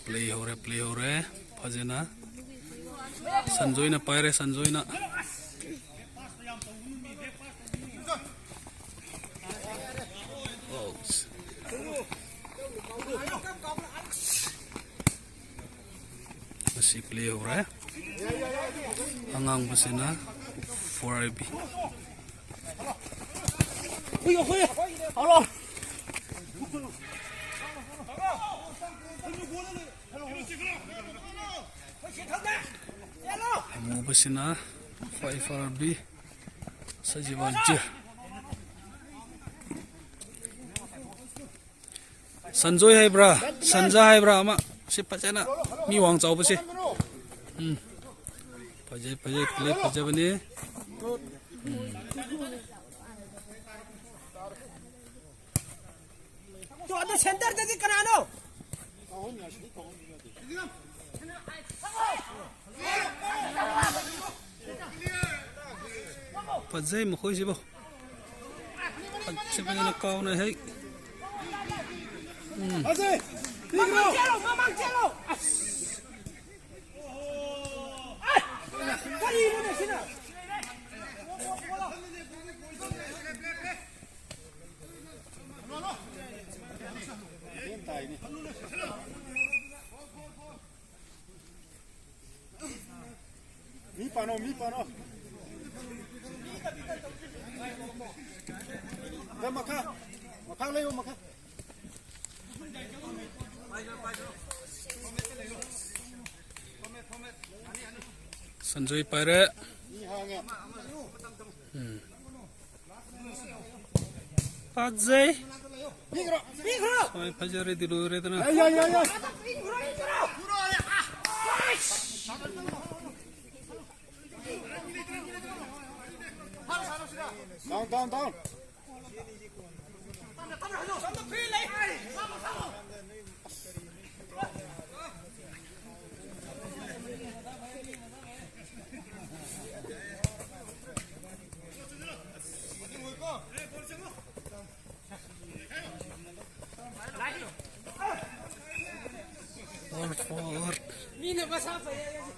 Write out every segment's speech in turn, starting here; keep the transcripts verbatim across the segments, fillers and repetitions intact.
Play ꯍꯧꯔꯦ, play ꯍꯧꯔꯦ꯫ ꯐꯖꯅ ꯁꯟꯖꯣꯏꯅ ꯄꯥꯏꯔꯦ, ꯁꯟꯖꯣꯏꯅ꯫ ꯑꯣ꯫ ꯃꯁꯤ play ꯍꯧꯔꯦ꯫ ꯑꯉꯥꯡꯕꯁꯤꯅ four I B꯫ ꯑꯃꯨꯕꯁꯤꯅ five R B ꯁꯖꯤꯋꯥꯟ ꯆꯦ꯫ ꯁꯟꯖꯣꯏ ꯍꯥꯏꯕ꯭ꯔꯥ, ꯁꯟꯖꯥ ꯍꯥꯏꯕ꯭ꯔꯥ ꯑꯃ, ꯁꯤ ꯐꯖꯅ ꯃꯤ ꯋꯥꯡ ꯆꯥꯎꯕꯁꯦ꯫ ꯎꯝ꯫ ꯐꯖꯩ, ꯐꯖꯩ, play ꯐꯖꯕꯅꯤ꯫ ꯎꯝ꯫ ꯇꯣ, ꯑꯗꯣ centreꯗꯗꯤ ꯀꯅꯥꯅꯣ? ꯐꯖꯩ ꯃꯈꯣꯏꯁꯤꯕꯨ꯫ ꯐꯖꯕꯅꯤꯅ ꯀꯥꯎꯅ ꯍꯦꯛ꯫ ꯎꯝ꯫ ꯃꯃꯥꯡ ꯆꯦꯜꯂꯣ, ꯃꯃꯥꯡ ꯆꯦꯜꯂꯣ꯫ ꯑꯁ꯫ ꯑꯦ, ꯀꯔꯤꯅꯣꯅꯦ ꯁꯤꯅ? ꯃꯤ ꯄꯥꯅꯣ, ꯃꯤ ꯄꯥꯅꯣ꯫ ꯗ ꯃꯈꯥ, ꯃꯈꯥ ꯂꯩꯌꯣ, ꯃꯈꯥ꯫ ꯁꯟꯖꯣꯏ ꯄꯥꯏꯔꯦ꯫ ꯃꯤ ꯍꯥꯡꯉꯦ꯫ ꯎꯝ꯫ ꯐꯖꯩ꯫ ꯄꯤꯈ꯭ꯔꯣ, ꯄꯤꯈ꯭ꯔꯣ꯫ ꯍꯣꯏ, ꯐꯖꯔꯦꯗꯤ ꯂꯣꯏꯔꯦꯗꯅ꯫ ꯌꯥꯏ, ꯌꯥꯏ, ꯌꯥꯏ, ꯌꯥꯏ꯫ Down, down, down. ꯃꯤꯅ ꯃꯁꯥ ꯐꯩ ꯍꯥꯏꯔꯒ꯫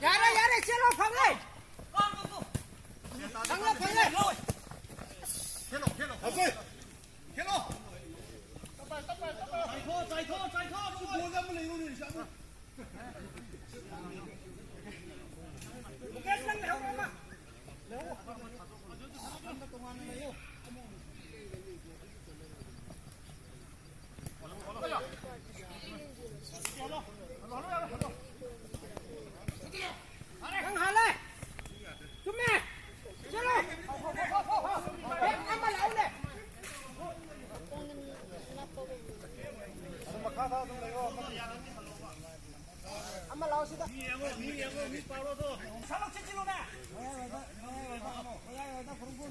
ꯌꯥꯔꯦ, ꯌꯥꯔꯦ, ꯆꯦꯜꯂꯣ, ꯐꯪꯉꯦ꯫ ꯐꯪꯉꯦ, ꯐꯪꯉꯦ꯫ ꯆꯥꯏꯊꯣꯛ, ꯆꯥꯏꯊꯣꯛ, ꯆꯥꯏꯊꯣꯛ, ꯑꯃꯨꯛ ꯕꯣꯜꯗ ꯑꯃ ꯂꯩꯔꯨꯅꯦ, ꯁꯤ ꯑꯃꯨꯛ꯫ ꯃꯨꯀꯦꯁ, ꯅꯪ ꯂꯩꯍꯧꯔꯣ ꯑꯃ꯫ ꯂꯩꯍꯧꯔꯣ꯫ ꯇꯣꯉꯥꯟꯅ ꯂꯩꯌꯣ꯫ ꯅꯪ ꯍꯥꯜꯂꯦ꯫ ꯆꯨꯝꯃꯦ꯫ ꯆꯠꯂꯣ꯫ ꯑꯦ, ꯑꯃ ꯂꯥꯛꯎꯅꯦ꯫ ꯑꯃ ꯂꯥꯛꯑꯣ ꯁꯤꯗ꯫ ꯃꯤ ꯌꯦꯡꯉꯣ, ꯃꯤ ꯌꯦꯡꯉꯣ, ꯃꯤ ꯄꯥꯔꯣ ꯑꯗꯣ꯫ ꯃꯌꯥꯏ ꯑꯣꯏꯗ, ꯃꯌꯥꯏ ꯑꯣꯏꯗ, ꯃꯌꯥꯏ ꯑꯣꯏꯗ, ꯈꯨꯔꯨꯝꯕꯨ꯫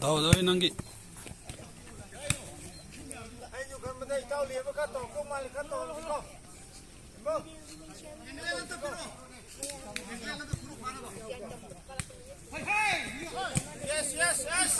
ꯗꯥꯎꯗꯣ ꯅꯪꯒꯤ꯫ ꯑꯩꯁꯨ ꯈꯟꯕꯗ ꯏꯇꯥꯎ ꯂꯦꯝꯕ ꯈꯔ ꯇꯧꯔꯛꯇꯧ ꯃꯥꯜꯂꯤ, ꯈꯔ ꯇꯧꯍꯜꯂꯁꯤꯀꯣ꯫ Yes, yes, yes.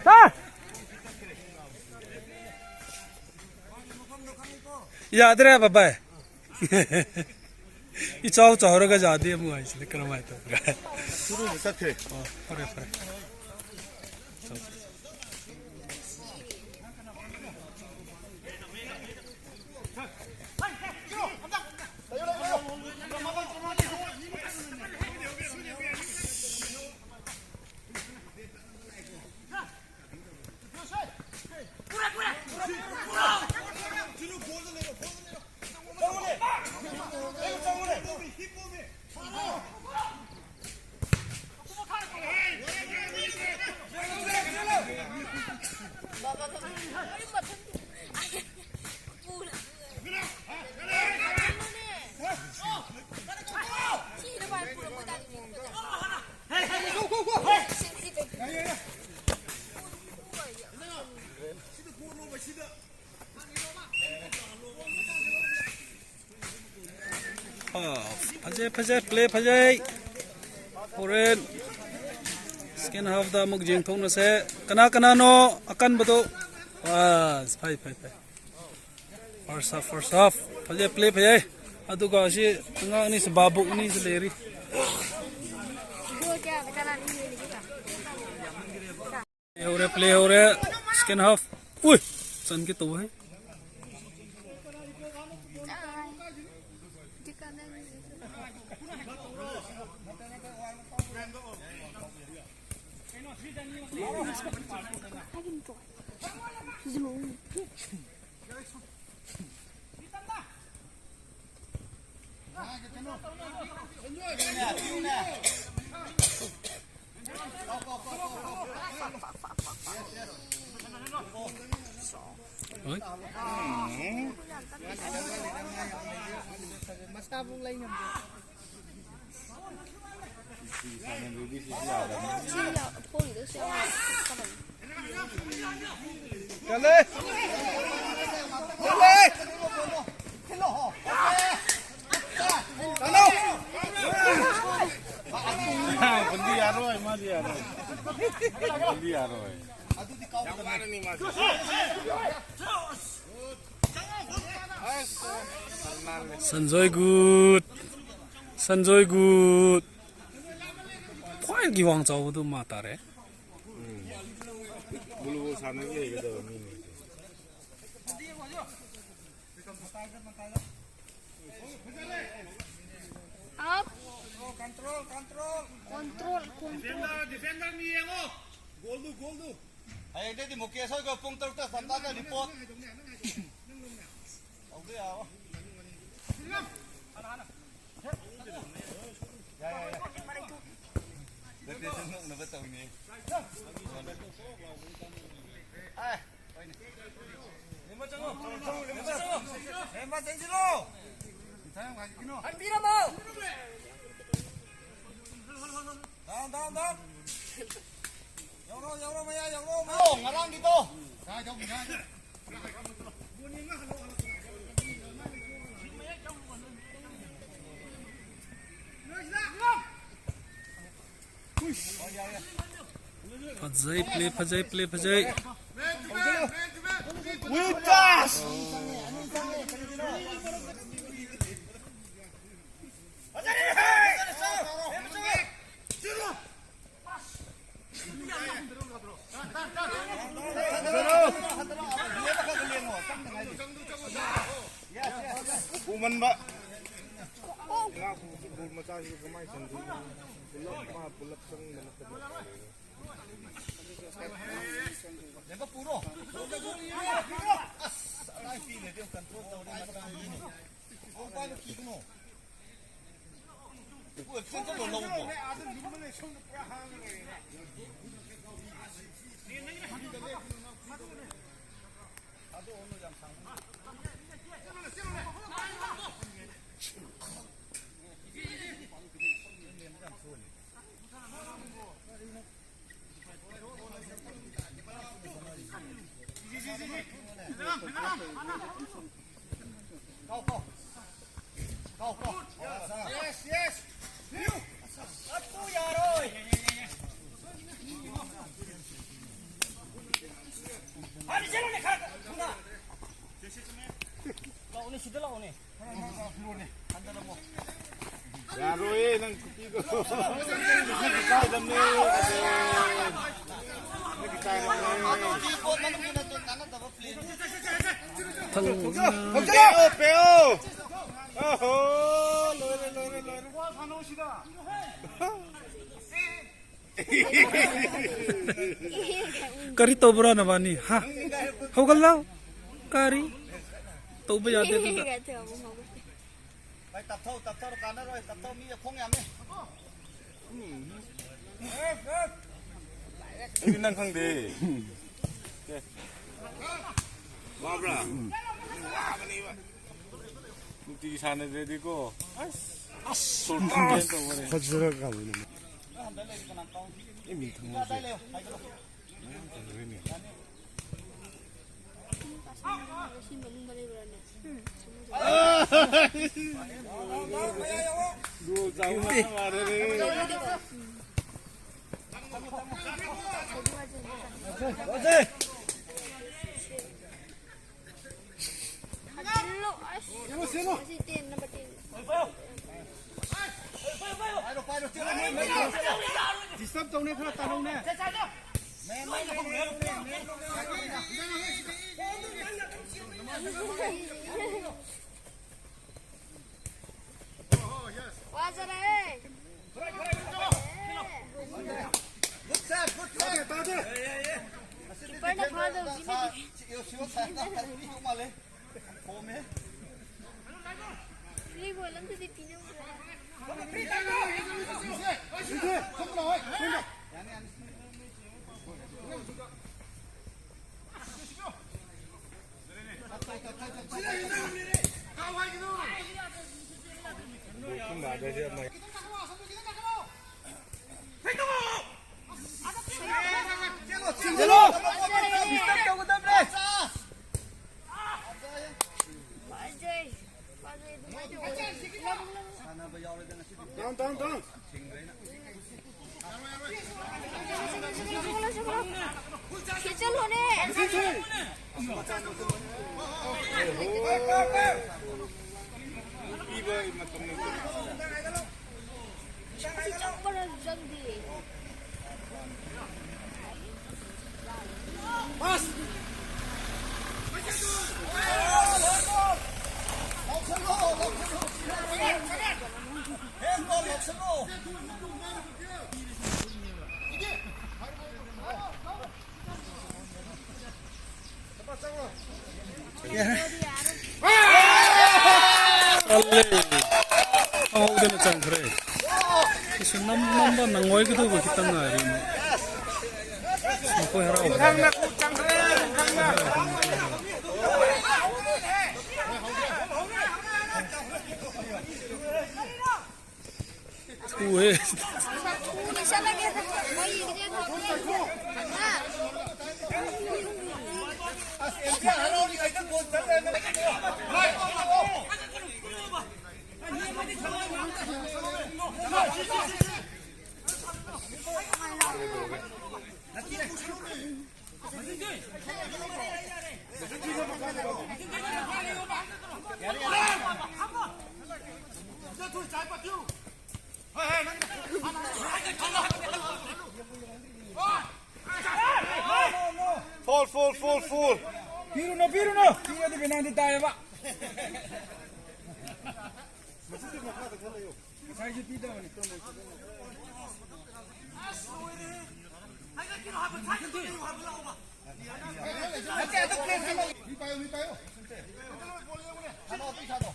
ꯁꯥꯔ! ꯌꯥꯗ꯭ꯔꯦ ꯕꯕꯥꯏ꯫ ꯏꯆꯥꯎ ꯆꯥꯎꯔꯒ ꯌꯥꯗꯦ ꯑꯃꯨꯛ ꯍꯥꯏꯁꯤꯗꯤ ꯀꯔꯝꯍꯥꯏꯅ ꯇꯧꯕ꯭ꯔꯥ? ꯁꯨꯔꯨꯁꯨ ꯆꯠꯈ꯭ꯔꯦ꯫ ꯑꯣ, ꯐꯔꯦ, ꯐꯔꯦ꯫ ꯑꯥ, ꯐꯖꯩ, ꯐꯖꯩ, ꯄ꯭ꯂꯦ ꯐꯖꯩ꯫ ꯍꯣꯔꯦꯟ ꯁꯦꯀꯦꯟ ꯍꯥꯐꯇ ꯑꯃꯨꯛ ꯌꯦꯡꯊꯣꯛꯅꯁꯦ꯫ ꯀꯅꯥ ꯀꯅꯥꯅꯣ ꯑꯀꯟꯕꯗꯣ? ꯑꯁ, ꯐꯩ, ꯐꯩ, ꯐꯩ꯫ First half, first half. ꯐꯖꯩ, ꯄ꯭ꯂꯦ ꯐꯖꯩ꯫ ꯑꯗꯨꯒ ꯑꯁꯤ ꯑꯉꯥꯡ ꯑꯅꯤꯁꯨ, ꯕꯥꯕꯨ ꯑꯅꯤꯁꯨ ꯂꯩꯔꯤ꯫ ꯒꯣꯜ ꯀꯌꯥꯗ ꯀꯅꯥꯅ ꯍꯦꯜꯂꯤꯒꯦ? ꯍꯧꯔꯦ, ꯄ꯭ꯂꯦ ꯍꯧꯔꯦ꯫ ꯁꯦꯀꯦꯟ ꯍꯥꯐ꯫ ꯎꯏ! ꯆꯟꯒꯦ ꯇꯧꯋꯦ꯫ I can draw. Zoom. ꯁꯤ ꯌꯥ-, ꯐꯣꯔꯒꯤꯗꯣ ꯁꯤ ꯌꯥꯎꯔꯝꯃꯦ꯫ ꯆꯠꯂꯦ! ꯆꯠꯂꯦ! ꯆꯠꯂꯣ! ꯍꯨꯟꯗꯤ ꯌꯥꯔꯣꯏ, ꯃꯥꯗꯤ ꯌꯥꯔꯣꯏ꯫ ꯍꯨꯟꯗꯤ ꯌꯥꯔꯣꯏ꯫ ꯁꯟꯖꯣꯏ ꯒꯨꯗ꯫ ꯁꯟꯖꯣꯏ ꯒꯨꯗ꯫ ꯈ꯭ꯋꯥꯏꯗꯒꯤ ꯋꯥꯡ ꯆꯥꯎꯕꯗꯨ ꯃꯥ ꯇꯥꯔꯦ꯫ ꯎꯝ꯫ ꯕꯣꯂꯤꯕꯣꯜ ꯁꯥꯟꯅꯕ ꯍꯩꯒꯗꯕ ꯃꯤꯅꯤ꯫ Up. Control, control, control. Defender, defender ꯃꯤ ꯌꯦꯡꯉꯣ꯫ ꯒꯣꯜꯗꯨ, ꯒꯣꯜꯗꯨ꯫ ꯍꯌꯦꯡꯗꯩꯗꯤ ꯃꯨꯀꯦꯁ ꯍꯣꯏꯒ ꯄꯨꯡ ꯇꯔꯨꯛꯇ ꯆꯞ ꯆꯥꯅ ꯔꯤꯄꯣꯔꯠ꯫ ꯇꯧꯗ ꯌꯥꯔꯣꯏ꯫ ꯌꯥꯏ, ꯌꯥꯏ, ꯌꯥꯏ꯫ ꯅꯠꯇꯦ, ꯁꯨꯝ ꯅꯣꯛꯅꯕ ꯇꯧꯔꯤꯅꯦ꯫ ꯑꯦ, ꯍꯣꯏꯅꯦ꯫ ꯍꯟꯕꯤꯔꯝꯃꯣ! Down, down, down! ꯌꯧꯔꯣ, ꯌꯧꯔꯣ, ꯃꯌꯥ ꯌꯧꯔꯣ, ꯃꯌꯥ! ꯉꯔꯥꯡꯒꯤꯗꯣ! ꯐꯖꯩ ꯄ꯭ꯂꯦ, ꯐꯖꯩ ꯄ꯭ꯂꯦ, ꯐꯖꯩ꯫ Wing pass! ꯎꯃꯟꯕ꯫ ꯉꯥ ꯄꯨꯕꯁꯤ ꯒꯣꯜ ꯃꯆꯥꯁꯤꯗ ꯀꯃꯥꯏꯅ ꯆꯟꯗꯣꯏꯅꯣ? ꯄꯨꯂꯞ ꯃꯥ ꯄꯨꯂꯞ ꯆꯪꯕ ꯅꯠꯇꯕ꯫ ꯂꯦꯝꯕ ꯄꯨꯔꯣ꯫ ꯑꯁ, ꯑꯗꯥꯏ ꯄꯤꯔꯦ, ꯑꯗꯨ ꯀꯟꯇ꯭ꯔꯣꯜ ꯇꯧꯔꯦ, ꯃꯇꯥꯡꯗꯤꯅꯦ꯫ ꯒꯣꯜ ꯄꯥꯏꯕ ꯀꯤꯒꯅꯣ꯫ ꯄꯨꯔꯣ, ꯆꯦꯟ ꯆꯠꯂꯣ, ꯂꯧꯀꯣ꯫ Yes, yes. ꯑꯗꯨ ꯌꯥꯔꯣꯏ꯫ ꯍꯥꯟꯅ ꯆꯦꯜꯂꯨꯅꯦ, ꯈꯔ ꯊꯨꯅ꯫ ꯂꯥꯛꯑꯣꯅꯦ, ꯁꯤꯗ ꯂꯥꯛꯑꯣꯅꯦ꯫ ꯌꯥꯔꯣꯏꯌꯦ, ꯅꯪ ꯈꯨꯄꯤꯗꯣ꯫ ꯅꯪ ꯏꯀꯥꯏꯗꯝꯅꯦ꯫ ꯅꯪ ꯏꯀꯥꯏꯗꯝꯅꯦ꯫ ꯄꯦꯌꯣ, ꯄꯦꯌꯣ꯫ ꯑꯣꯍꯣ, ꯂꯣꯏꯔꯦ, ꯂꯣꯏꯔꯦ, ꯂꯣꯏꯔꯦ꯫ ꯀꯔꯤ ꯇꯧꯕ꯭ꯔꯥ ꯅꯕꯥꯅꯤ? ꯍꯥ? ꯍꯧꯒꯠꯂꯣ꯫ ꯀꯔꯤ? ꯇꯧꯕ ꯌꯥꯗꯦ ꯑꯗꯨꯗ꯫ ꯚꯥꯏ, ꯇꯞꯊꯧ, ꯇꯞꯊꯧ, ꯀꯥꯟꯅꯔꯣꯏ, ꯇꯞꯊꯧ, ꯃꯤ ꯈꯣꯡ ꯌꯥꯝꯃꯦ꯫ ꯑꯩꯗꯤ ꯅꯪ ꯈꯪꯗꯦ꯫ ꯋꯥꯕ꯭ꯔꯥ? ꯅꯨꯡꯇꯤꯒꯤ ꯁꯥꯟꯅꯗ꯭ꯔꯗꯤꯀꯣ꯫ ꯑꯁ, ꯑꯁ, ꯁꯣꯔ ꯇꯠꯀꯦ ꯇꯧꯕꯅꯦ꯫ ꯐꯖꯔꯀꯥꯟꯗꯅꯦ꯫ ꯑꯩ ꯃꯤꯡ ꯈꯪꯍꯧꯗꯦ꯫ ꯁꯤ ꯃꯅꯨꯡꯗ ꯂꯩꯕ꯭ꯔꯥꯅꯦ? ꯒꯣꯜ ꯆꯥꯎꯕ ꯃꯥꯜꯂꯦ꯫ ꯍꯟꯖꯤꯜꯂꯣ, ꯑꯁ꯫ ꯁꯤ ꯇꯦꯟ, ꯅꯝꯕꯔ ꯇꯦꯟ꯫ ꯗꯤꯁꯇꯔꯕ ꯇꯧꯅꯦ, ꯈꯔ ꯇꯥꯅꯧꯅꯦ꯫ ꯐꯖꯔꯦ꯫ ꯀꯤꯄꯔꯅ ꯐꯥꯗꯧꯁꯤꯅ ꯐ꯭ꯔꯤ ꯕꯣꯜ ꯑꯝꯇꯗꯤ ꯄꯤꯅꯧꯗꯅ꯫ ꯆꯜꯂꯦ꯫ ꯈꯪꯍꯧꯗꯅ ꯆꯟꯈ꯭ꯔꯦ꯫ ꯀꯩꯁꯨ ꯅꯝ-, ꯅꯝꯕ ꯅꯪꯉꯣꯏꯒꯗꯧꯕ ꯈꯤꯇꯪ ꯉꯥꯏꯔꯦ꯫ ꯃꯈꯣꯏ ꯍꯔꯥꯎꯕ꯫ ꯊꯨꯍꯦ꯫ Foul, foul, foul, foul. ꯄꯤꯔꯨꯅꯨ, ꯄꯤꯔꯨꯅꯨ꯫ ꯄꯤꯔꯗꯤ penalty ꯇꯥꯏꯌꯦꯕ꯫ ꯉꯁꯥꯏꯁꯨ ꯄꯤꯗꯕꯅꯤ꯫ ꯃꯤ ꯄꯥꯏꯌꯣ, ꯃꯤ ꯄꯥꯏꯌꯣ꯫ ꯁꯥꯟꯅꯧ, ꯑꯗꯨꯝ ꯁꯥꯟꯅꯧ꯫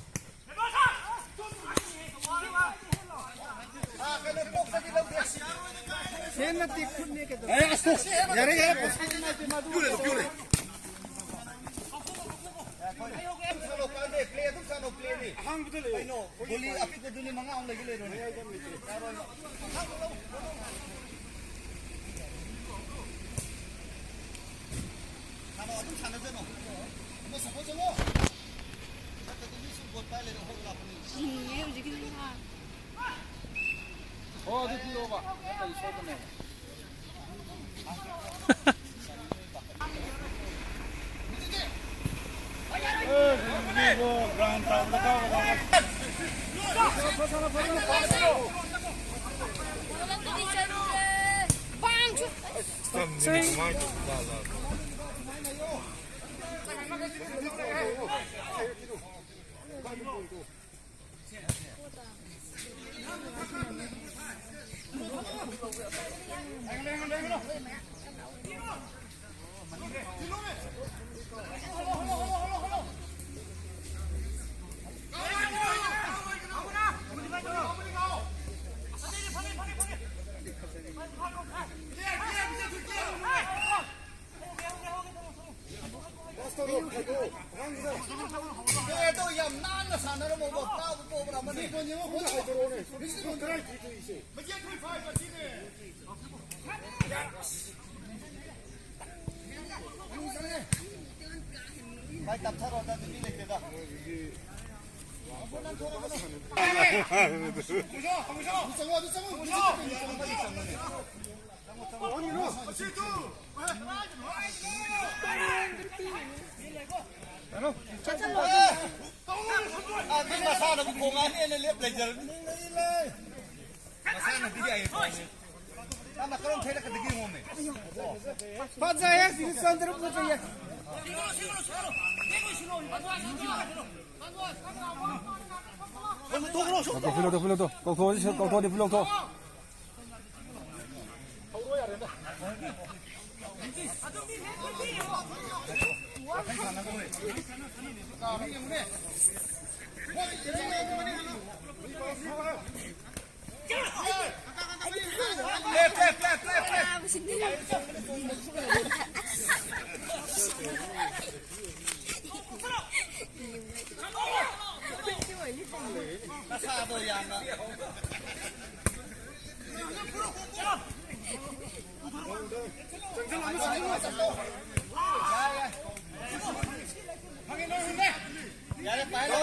ꯍꯦꯟꯅ ꯇꯦꯛ ꯈꯨꯠꯅꯦ ꯀꯩꯗꯧꯔꯦ? ꯑꯦ, ꯑꯁ, ꯌꯥꯔꯦ, ꯌꯥꯔꯦ꯫ ꯄꯤꯌꯨꯔꯦ, ꯄꯤꯌꯨꯔꯦ꯫ ꯑꯗꯨꯝ ꯁꯥꯟꯅꯧ, ꯀꯥꯟꯗꯦ꯫ ꯄ꯭ꯂꯦ ꯑꯗꯨꯝ ꯁꯥꯟꯅꯧ, ꯄ꯭ꯂꯦꯅꯤ꯫ ꯑꯍꯥꯡꯕꯗ ꯂꯩꯌꯣ꯫ ꯀꯩꯅꯣ, ꯒꯣꯂꯤ ꯑꯄꯤꯛꯄꯗꯨꯅꯤ, ꯃꯉꯥ ꯑꯃ ꯂꯩꯒꯦ ꯂꯩꯔꯣꯅꯦ꯫ ꯌꯥꯔꯣꯏ꯫ ꯁꯥꯟꯅꯧ, ꯑꯗꯨꯝ ꯁꯥꯟꯅꯖꯅꯣ꯫ ꯑꯃ ꯁꯞꯄꯣꯔꯠ ꯆꯠꯂꯣ꯫ ꯅꯠꯇ꯭ꯔꯗꯤ ꯃꯤ ꯁꯨꯝ ꯕꯣꯜ ꯄꯥꯏ ꯂꯩꯔꯦ, ꯍꯣꯏ ꯂꯥꯛꯄꯅꯤ꯫ ꯏꯟꯅꯤꯡꯉꯦ ꯍꯧꯖꯤꯛꯀꯤꯗꯨꯅ꯫ ꯑꯣ, ꯑꯗꯨ ꯄꯤꯔꯛꯑꯣꯕ꯫ ꯅꯠꯇ꯭ꯔꯗꯤ ꯁꯣꯏꯕꯅꯦꯕ꯫ ꯑꯗꯣ ꯌꯥꯝ ꯅꯥꯟꯅ ꯁꯥꯟꯅꯔꯝꯃꯣꯕ, ꯀꯥꯕ ꯄꯣꯕ꯭ꯔꯥ ꯑꯃꯅꯤ꯫ ꯚꯥꯏ, ꯇꯞꯊꯔꯣꯗ, ꯑꯗꯨ ꯃꯤ ꯂꯩꯇꯦꯗ꯫ ꯑꯗꯨ ꯆꯪꯉꯣ, ꯑꯗꯨ ꯆꯪꯉꯣ꯫ ꯑꯗꯨ ꯃꯁꯥꯅꯕꯨ ꯈꯣꯡ ꯑꯅꯤ ꯑꯅꯤ ꯂꯦꯞ ꯂꯩꯖꯔꯕꯅꯤ꯫ ꯃꯁꯥꯅꯗꯤ ꯌꯥꯏꯌꯦ ꯈꯣꯡꯁꯦ꯫ ꯅꯪꯅ ꯀꯔꯝ ꯊꯦꯡꯂꯛꯀꯗꯒꯦ ꯌꯦꯡꯉꯣꯃꯦ꯫ ꯐꯖꯩꯌꯦ, ꯁꯤꯗꯤ ꯆꯟꯗ꯭ꯔ ꯐꯖꯩꯌꯦ꯫ ꯂꯧꯊꯣꯛ, ꯐꯨꯔꯤ ꯂꯧꯊꯣꯛ, ꯐꯨꯔꯤ ꯂꯧꯊꯣꯛ꯫ ꯀꯧꯊꯣꯛꯑꯗꯤ ꯁꯦ-, ꯀꯧꯊꯣꯛꯑꯗꯤ ꯐꯨꯔꯤ ꯂꯧꯊꯣꯛ꯫ ꯅꯁꯥꯗꯣ ꯌꯥꯝꯅ꯫ ꯌꯥꯔꯦ, ꯄꯥꯏꯔꯣ꯫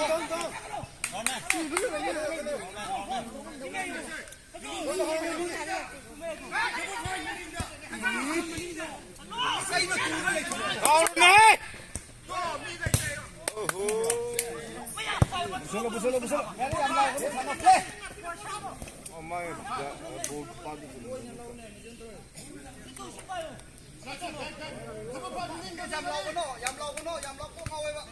ꯄꯨꯁꯜꯂꯣ, ꯄꯨꯁꯜꯂꯣ, ꯄꯨꯁꯜꯂꯣ꯫ ꯌꯥꯝ ꯂꯥꯎꯒꯅꯣ, ꯌꯥꯝ ꯂꯥꯎꯒꯅꯣ, ꯌꯥꯝ ꯂꯥꯎ ꯀꯣꯛ ꯉꯥꯎꯋꯦꯕ꯫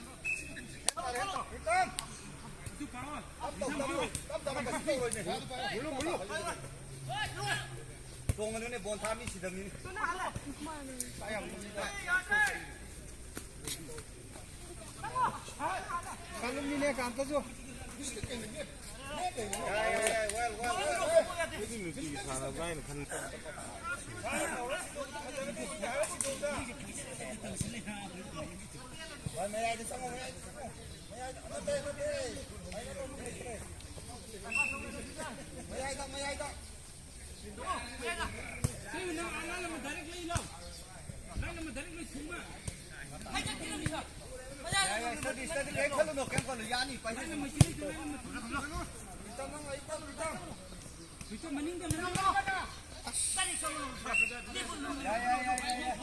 ꯇꯞ ꯇꯞꯅ, ꯇꯞ ꯇꯞꯅ ꯀꯩꯁꯨ ꯇꯧꯔꯣꯏꯅꯦ꯫ ꯆꯣꯡꯒꯅꯨꯅꯦ, ꯕꯣꯟ ꯊꯥ ꯃꯤ ꯁꯤꯗꯕꯅꯤꯅꯦ꯫ ꯀꯜꯂꯝꯅꯤꯅꯦ ꯀꯥꯟꯇꯁꯨ꯫ ꯌꯥꯏ, ꯌꯥꯏ, ꯌꯥꯏ, ꯋꯦꯜ, ꯋꯦꯜ, ꯋꯦꯜ, ꯋꯦꯜ꯫ ꯑꯩꯗꯤ ꯅꯨꯡꯇꯤꯒꯤ ꯁꯥꯟꯅꯕ꯭ꯔꯥ ꯍꯥꯏꯅ ꯈꯟꯕ꯫ ꯍꯣꯏ, ꯃꯌꯥꯏꯗ ꯆꯪꯉꯣ, ꯃꯌꯥꯏꯗ ꯆꯪꯉꯣ꯫ ꯃꯌꯥꯏꯗ, ꯅꯠꯇꯦ, ꯅꯠꯇꯦ꯫ ꯃꯌꯥꯏꯗ, ꯃꯌꯥꯏꯗ꯫ ꯌꯥꯏ, ꯌꯥꯏ, ꯁ꯭ꯇꯗꯤ, ꯁ꯭ꯇꯗꯤ, ꯀꯩꯝ ꯈꯜꯂꯨꯅꯨ, ꯀꯩꯝ ꯈꯜꯂꯨꯅꯨ, ꯌꯥꯅꯤ, ꯄꯥꯏ꯫ ꯌꯥꯏ, ꯌꯥꯏ, ꯌꯥꯏ, ꯌꯥꯏ꯫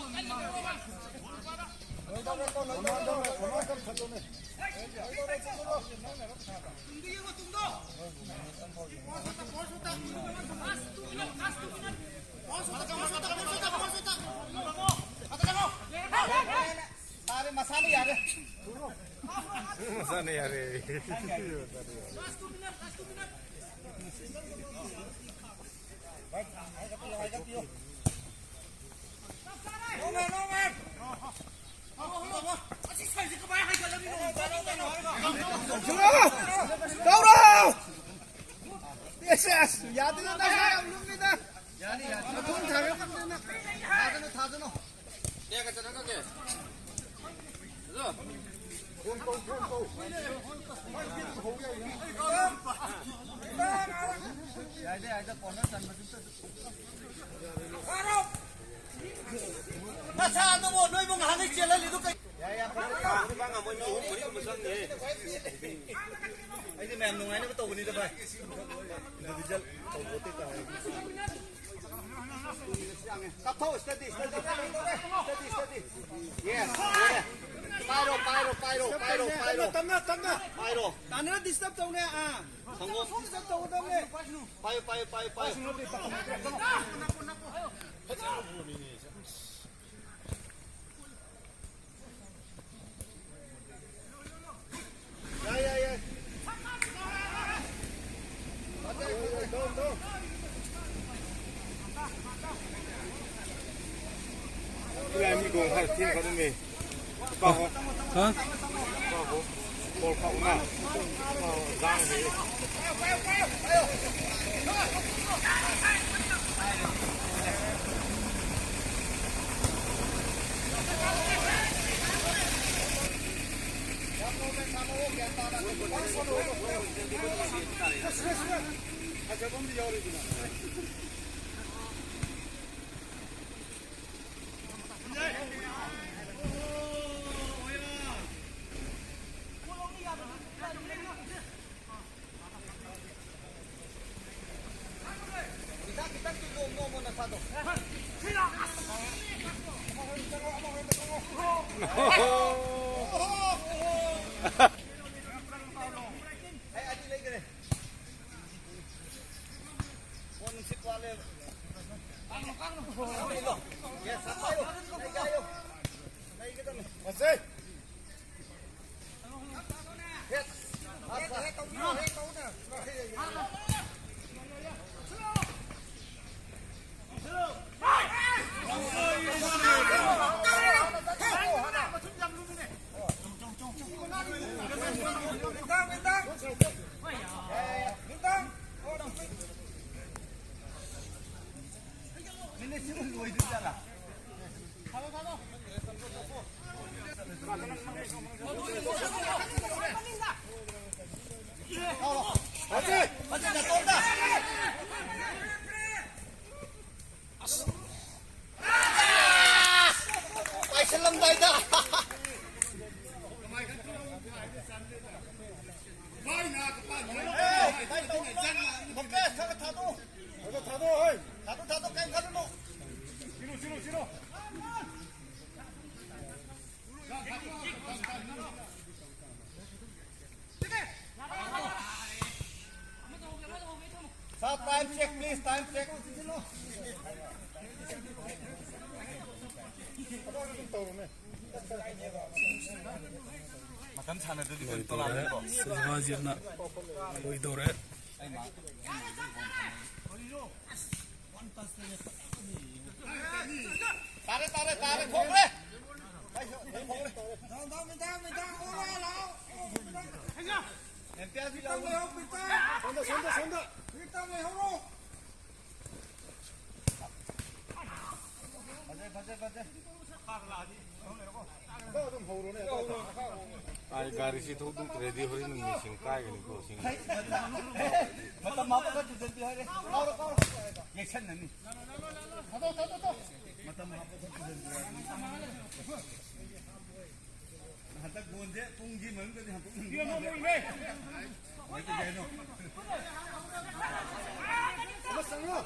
ꯌꯥꯔꯦ, ꯃꯁꯥꯅ ꯌꯥꯔꯦ꯫ ꯃꯁꯥꯅ ꯌꯥꯔꯦ꯫ ꯂꯧꯔꯣ! ꯑꯦꯁ, ꯑꯦꯁ, ꯌꯥꯗꯦꯗ, ꯅꯁꯥ ꯌꯥꯝ ꯂꯨꯝꯃꯤꯗ꯫ ꯃꯈꯣꯡ ꯊꯥꯡꯒꯠꯂꯛꯄꯅꯤꯅ꯫ ꯊꯥꯗꯅꯣ, ꯊꯥꯗꯅꯣ꯫ ꯀꯌꯥꯒ ꯆꯠꯅꯈ꯭ꯔꯒꯦ? ꯑꯗꯣ꯫ ꯌꯥꯏꯗ, ꯌꯥꯏꯗ, ꯀꯣꯔꯅꯔ ꯆꯟꯕꯗꯨꯗ꯫ ꯅꯁꯥꯗꯨꯕꯨ ꯅꯣꯏꯕꯨ ꯉꯥꯏꯍꯥꯛ ꯂꯩ ꯆꯦꯜꯍꯜꯂꯤꯗꯨ ꯀꯩ? ꯌꯥꯏ, ꯌꯥꯝ ꯐꯖꯅ ꯇꯧꯔꯦ꯫ ꯑꯩꯗꯤ ꯃꯌꯥꯝ ꯅꯨꯡꯉꯥꯏꯅꯕ ꯇꯧꯕꯅꯤꯗ, ꯚꯥꯏ꯫ ꯏꯟꯗꯤꯚꯤꯖꯨꯋꯦꯜ ꯇꯧꯕ ꯅꯠꯇꯦ, ꯇꯧꯔꯦ꯫ ꯀꯥꯞꯊꯣꯛ, steady, steady, steady, steady꯫ Yes, ꯂꯣꯏꯔꯦ꯫ ꯄꯥꯏꯔꯣ, ꯄꯥꯏꯔꯣ, ꯄꯥꯏꯔꯣ, ꯄꯥꯏꯔꯣ, ꯄꯥꯏꯔꯣ꯫ ꯇꯞꯅ, ꯇꯞꯅ꯫ ꯄꯥꯏꯔꯣ꯫ ꯇꯥꯟꯅꯔ disturb ꯇꯧꯅꯦ, ꯑꯥ꯫ ꯁꯪꯒꯣꯝ꯫ Disturb ꯇꯧꯒꯗꯕꯅꯦ꯫ ꯄꯥꯏꯌꯨ, ꯄꯥꯏꯌꯨ, ꯄꯥꯏꯌꯨ, ꯄꯥꯏꯌꯨ꯫ ꯌꯥꯏ, ꯌꯥꯏ, ꯌꯥꯏ꯫ ꯏꯕꯥꯏ, ꯃꯤ ꯒꯣꯜ ꯈꯔ ꯊꯦꯡ ꯈꯔ ꯑꯗꯨꯝ ꯂꯩ꯫ ꯍꯥ? ꯃꯤꯅꯤꯠꯁꯤꯕꯨ ꯂꯣꯏꯗ꯭ꯔꯤꯖꯥꯠꯂꯥ? ꯄꯥꯏꯁꯜꯂꯝꯗꯥꯏꯗ꯫ ꯃꯀꯦꯁ, ꯈꯔ ꯊꯥꯗꯣꯛꯑꯣ꯫ ꯊꯥꯗꯣꯛ, ꯊꯥꯗꯣꯛ, ꯍꯩ꯫ ꯊꯥꯗꯣꯛ, ꯊꯥꯗꯣꯛ, ꯀꯩꯝ ꯈꯜꯂꯨꯅꯨ꯫ Sir, time check, please, time check. ꯃꯇꯝ ꯁꯥꯟꯅꯗ꯭ꯔꯗꯤ ꯀꯩꯅꯣ ꯂꯣꯏꯗꯧꯔꯦ꯫ ꯇꯧꯔꯛꯑꯅꯤ꯫ ꯁꯨꯖꯥꯖꯤꯠꯅ ꯂꯣꯏꯗꯧꯔꯦ꯫ ꯇꯥꯔꯦ, ꯇꯥꯔꯦ, ꯇꯥꯔꯦ, ꯊꯣꯛꯈ꯭ꯔꯦ꯫ ꯁꯣꯝꯗ, ꯁꯣꯝꯗ, ꯁꯣꯝꯗ꯫ ꯐꯖꯩ, ꯐꯖꯩ, ꯐꯖꯩ꯫ ꯑꯗꯨꯝ ꯍꯧꯔꯣꯅꯦ꯫ ꯑꯩ ꯒꯥꯔꯤꯁꯤ ꯊꯧꯗꯣꯛꯇ꯭ꯔꯗꯤ ꯍꯣꯔꯦꯟ ꯅꯨꯃꯤꯠꯁꯤꯡ ꯀꯥꯏꯒꯅꯤꯀꯣ, ꯁꯤꯡ꯫ ꯃꯇꯝ ꯍꯥꯞꯄꯒ ꯇꯨꯖꯟꯕꯤ ꯍꯥꯏꯔꯦ꯫ ꯀꯥꯎꯔꯣ, ꯀꯥꯎꯔꯣ꯫ ꯌꯩꯁꯟꯅꯅꯤ꯫ ꯊꯥꯗꯣꯛ, ꯊꯥꯗꯣꯛ, ꯊꯥꯗꯣꯛ꯫ ꯃꯇꯝ ꯍꯥꯞꯄꯒ ꯇꯨꯖꯟꯕꯤ ꯍꯥꯏꯔꯦ꯫ ꯍꯟꯗꯛ ꯒꯣꯜꯁꯦ ꯄꯨꯡꯒꯤ ꯃꯅꯨꯡꯗꯗꯤ ꯍꯟꯗꯣꯛꯅꯤꯡꯕ ꯃꯥꯜꯂꯦ꯫ ꯀꯃꯥꯏꯅ ꯇꯧꯒꯦ ꯍꯥꯏꯅꯣ? ꯑꯃ ꯆꯪꯉꯣ꯫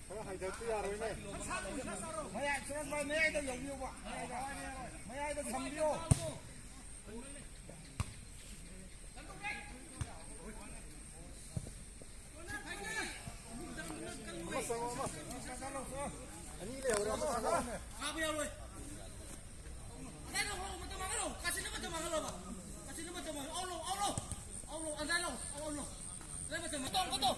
ꯈꯔ ꯍꯥꯏꯗꯠꯄ ꯌꯥꯔꯣꯏꯅꯦ꯫ ꯃꯌꯥꯏ, ꯁꯨꯔꯖ ꯚꯥꯏ, ꯃꯌꯥꯏꯗ ꯌꯧꯕꯤꯌꯣꯕ꯫ ꯃꯌꯥꯏꯗ, ꯃꯌꯥꯏꯗ ꯊꯝꯕꯤꯌꯣ꯫ ꯑꯃ ꯆꯪꯉꯣ, ꯑꯃ꯫ ꯑꯅꯤ ꯂꯩꯍꯧꯔꯦ, ꯑꯃ ꯆꯪꯉꯣ꯫ ꯀꯥꯕ ꯌꯥꯔꯣꯏ꯫ ꯑꯗꯥꯏꯗ ꯍꯣ, ꯃꯇꯝ ꯃꯥꯡꯍꯜꯂꯣ꯫ ꯀꯥꯆꯤꯟꯗ ꯃꯇꯝ ꯃꯥꯡꯍꯜꯂꯣꯕ꯫ ꯀꯥꯆꯤꯟꯗ ꯃꯇꯝ ꯃꯥꯡꯍꯜꯂꯣ꯫ ꯑꯥꯎꯠꯂꯣ, ꯑꯥꯎꯠꯂꯣ꯫ ꯑꯥꯎꯠꯂꯣ, ꯑꯗꯥꯏꯗ ꯂꯥꯎ, ꯑꯥꯎꯠꯂꯣ꯫ ꯑꯗꯥꯏ ꯃꯇꯝ, ꯃꯇꯝ, ꯃꯇꯝ꯫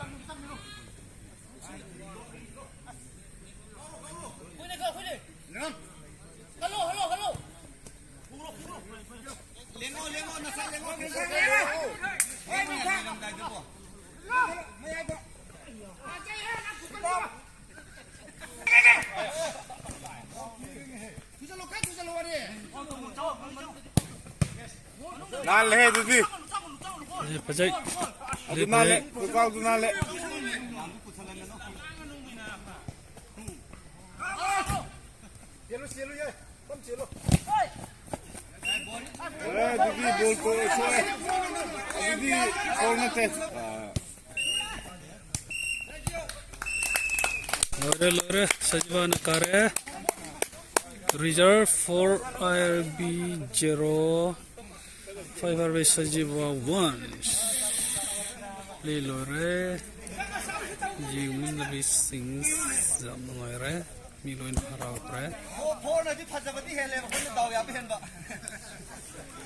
ꯍꯣꯏꯅꯦ, ꯈꯔ, ꯍꯣꯏꯅꯦ꯫ Hello, hello, hello. ꯂꯦꯡꯉꯣ, ꯂꯦꯡꯉꯣ, ꯅꯁꯥ ꯂꯦꯡꯉꯣ꯫ ꯅꯥꯜꯂꯦꯍꯦ ꯑꯗꯨꯗꯤ꯫ ꯐꯖꯩ, ꯐꯖꯩ꯫ ꯑꯗꯨ ꯅꯥꯜꯂꯦ, ꯐꯖꯩ꯫ ꯀꯣꯏꯀꯥꯎꯗꯨ ꯅꯥꯜꯂꯦ꯫ ꯆꯦꯜꯂꯨ, ꯆꯦꯜꯂꯨ, ꯌꯥꯏ꯫ ꯇꯞ ꯆꯦꯜꯂꯨ꯫ ꯑꯦ, ꯑꯗꯨꯗꯤ ꯕꯣꯜ ꯄꯣ-, ꯁꯣꯛꯑꯦ꯫ ꯑꯗꯨꯗꯤ ꯐꯥꯎꯜ ꯅꯠꯇꯦ꯫ ꯑꯥ꯫ ꯂꯣꯏꯔꯦ, ꯂꯣꯏꯔꯦ꯫ ꯁꯖꯤꯋꯥꯅ ꯀꯥꯔꯦ꯫ Result four, I R B zero, five R B Sajiwa one꯫ Play ꯂꯣꯏꯔꯦ꯫ ꯌꯦꯡꯃꯤꯟꯅꯕꯤꯁꯤꯡ ꯌꯥꯝ ꯅꯨꯡꯉꯥꯏꯔꯦ꯫ ꯃꯤ ꯂꯣꯏꯅ ꯍꯔꯥꯎꯈ꯭ꯔꯦ꯫ ꯐꯣꯔꯅꯗꯤ ꯐꯖꯕꯗꯤ ꯍꯦꯜꯂꯦꯕ, ꯑꯩꯈꯣꯏꯅ ꯗꯥꯎ ꯌꯥꯕ ꯍꯦꯟꯕ꯫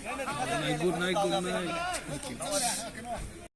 Good night, good night, good night. Thank you.